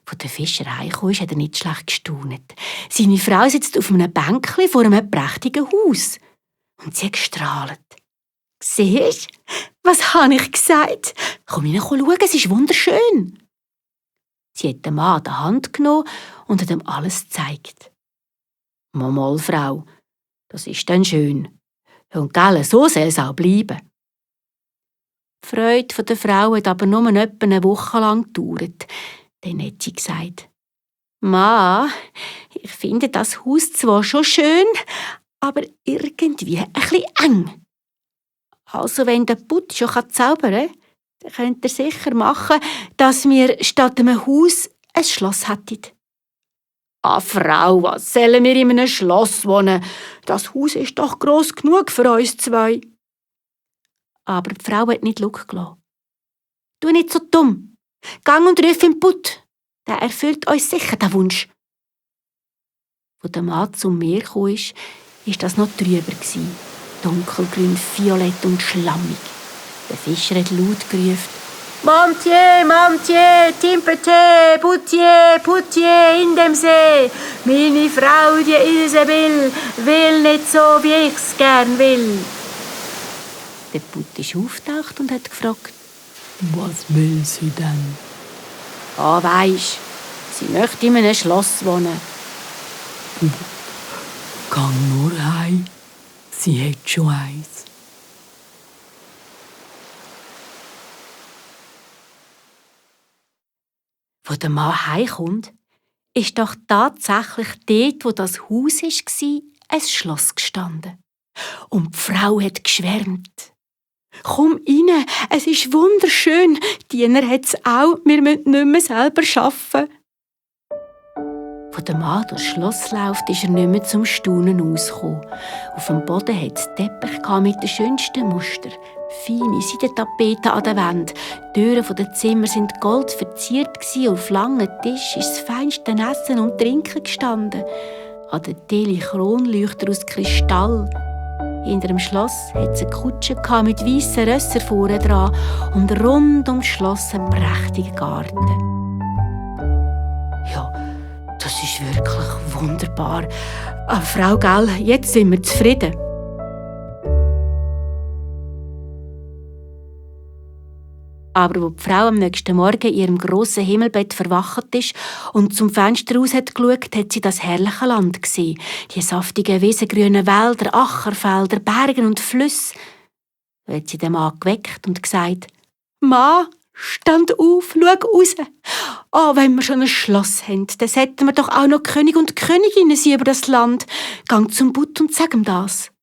Als der Fischer heimkam, hat er nicht schlecht gestaunt. Seine Frau sitzt auf einem Bänkchen vor einem prächtigen Haus. Und sie hat gestrahlt. «Siehst du, was habe ich gesagt? Komm rein schauen, es ist wunderschön.» Sie hat den Mann an der Hand genommen und hat ihm alles gezeigt. «Mal, Frau, das ist dann schön. Und gell, so soll es auch bleiben.» Die Freude der Frau hat aber nur etwa eine Woche lang gedauert. Dann hat sie gesagt: «Ma, ich finde das Haus zwar schon schön, aber irgendwie ein bisschen eng. Also wenn der Put schon zaubern kann, dann könnt ihr sicher machen, dass wir statt einem Haus ein Schloss hätten.» «Ah, Frau, was sollen wir in einem Schloss wohnen? Das Haus ist doch gross genug für uns zwei.» Aber die Frau hat nicht gelassen. «Tu nicht so dumm. Gang und ruf im Put. Der erfüllt uns sicher den Wunsch.» Als der Mann zum Meer kam, war das noch trüber. Dunkelgrün, violett und schlammig. Der Fischer hat laut gerufen: «Montier, Montier, Timpete, Poutier, Poutier in dem See. Meine Frau, die Isabel, will nicht so, wie ich's gern will.» Der Put ist aufgetaucht und hat gefragt: «Was will sie denn?» «Ah, weisst, sie möchte in einem Schloss wohnen.» «Gang nur heim, sie hat schon eins.» Als der Mann heimkommt, ist doch tatsächlich dort, wo das Haus war, ein Schloss gestanden. Und die Frau hat geschwärmt: «Komm rein, es ist wunderschön. Die Diener hat es auch, wir müssen nicht mehr selber arbeiten.» Als der Mann durchs Schloss läuft, ist er nicht mehr zum Staunen ausgekommen. Auf dem Boden hatte es Teppich mit den schönsten Mustern. Feine Seidentapeten an den Wänden. Die Türen der Zimmer waren gold verziert. Auf langen Tisch ist das feinste Essen und Trinken gestanden. An der Tele Kronleuchter aus Kristall. Hinter dem Schloss hatte es eine Kutsche mit weissen Rössern vorne dran und rund ums Schloss einen prächtigen Garten. Ja, das ist wirklich wunderbar. Aber Frau Gell, jetzt sind wir zufrieden. Aber als die Frau am nächsten Morgen in ihrem grossen Himmelbett verwacht ist und zum Fenster raus hat geschaut, hat sie das herrliche Land gesehen. Die saftigen, wiesengrünen Wälder, Ackerfelder, Berge und Flüsse. Da hat sie den Mann geweckt und gesagt: «Mann, stand auf, schau raus. Oh, wenn wir schon ein Schloss haben, dann sollten wir doch auch noch König und Königinnen sein über das Land. Gang zum Put und sag ihm das.»